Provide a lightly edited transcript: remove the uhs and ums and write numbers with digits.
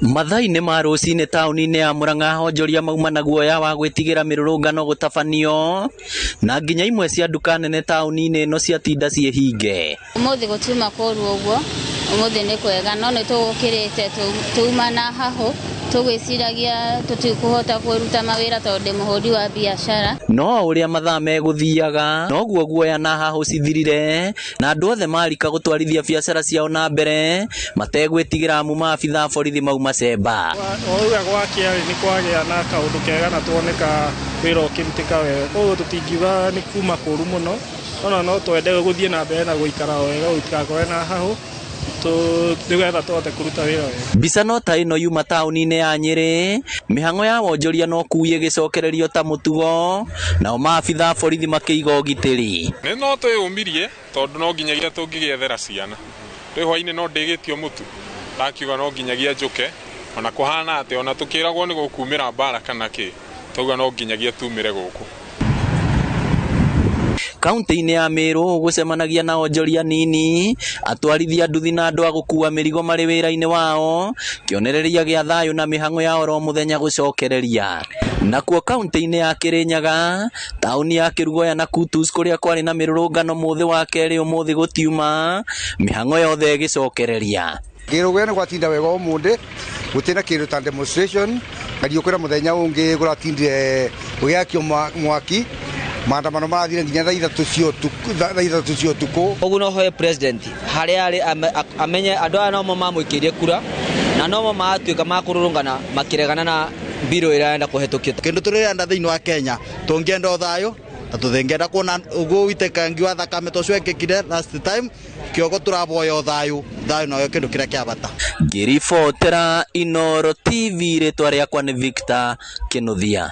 Mathaa-inĩ ma rũcinĩ taũni-inĩ ya Murang'a onjoria mauma na guoya wa gwĩtigĩra mĩrũrũngano gũtabanio na nginya imwe cia nduka nene taũni-inĩ ĩno ciatinda ciĩ hinge. Ũmũthĩ gũtiuma kũũru ũguo, ũmũthĩ nĩ kwega no nĩ tũgũkĩrĩte tuma na hahũ tũgwĩciragia tũtikũhota kũruta mawĩra tondũ ndĩ mũhũri wa biacara. No ũrĩa mathaa megũthiaga noguo guoya na hahũ cithirire na andũ othe marika gũtwarithia biacara ciao na mbere mategwĩtigĩra amu maabitha a borithi mauma cemba. O ũrĩa gwakĩa nĩ kwagĩa na kaũndũ kega na tuoneka wĩra ũkĩrutĩka wega, koguo tũtingiuga nĩ kuma kũũru mũno, no twende gũthiĩ na mbere na gũikara o wega gũtigakorwo na hahũ nĩgetha tũhote kũruta wĩra wega. Mbica no ta ĩno yuma taũni-inĩ ya Nyĩrĩ, mĩhang'o ya wonjoria no kuui ĩgĩcokererio ta mũtugo, nao maabitha a borithi makĩiga ũgitĩri. Nĩ no twĩyũmirie tondũ no nginyagia tũngĩgĩethera ciana. Rĩu hwainĩ no ndĩgĩtio mũtu, ndakiuga no nginyagia njũke, ona kũhana atĩa, ona tũkĩragwo nĩ gũkumĩra mbara kana kĩ, twauga no nginyagia tumĩre gũkũ. Kaunti-inĩ ya Meru gũcemanagia na onjoria nini, atwarithia nduthi na andũ a gũkua mĩrigo marĩ wĩra-inĩ wao, kĩonereria gĩa thayũ na mĩhang'o ya oro mũthenya gũcokereria. Nakuo kaunti-inĩ ya Kĩrĩnyaga, taũni ya Kĩrugoya na Kutus kũrĩa kwarĩ na mĩrũrũngano mũthĩ wa kerĩ ũmũthĩ gũtiuma, mĩhang'o yothe ĩgĩcokereria. Kĩrũgũya nĩ gwatinda wega ũmũthĩ, gũtirĩ na kĩndũ ta demonstration, ngariũ kwĩna mũthenya ũngĩ kũratindire gũgĩakio mwaki, maandamano marathire nginya thaa ithatũ cia ũtukũ. Ũguo no hoe president harĩa arĩ amenye andũ aya nomo mamũikĩirie kura na nomo matuĩka makũrũrũngana makĩregana na mbirũ ĩrĩa arenda kũhetũkio. Kĩndũ tũrĩrenda thĩinĩ wa Kenya tũngĩenda ũthayũ na tũthĩngĩenda kuona ũguo ũitĩkangi wa thakame ta ũcio wekĩkire last time, kĩogo tũraboya ũthayũ, thayũ noyo kĩndũ kĩrĩa kĩa bata. Ngĩribotera Inooro TV, rĩtwa rĩakwa nĩ Victor Kĩnuthia.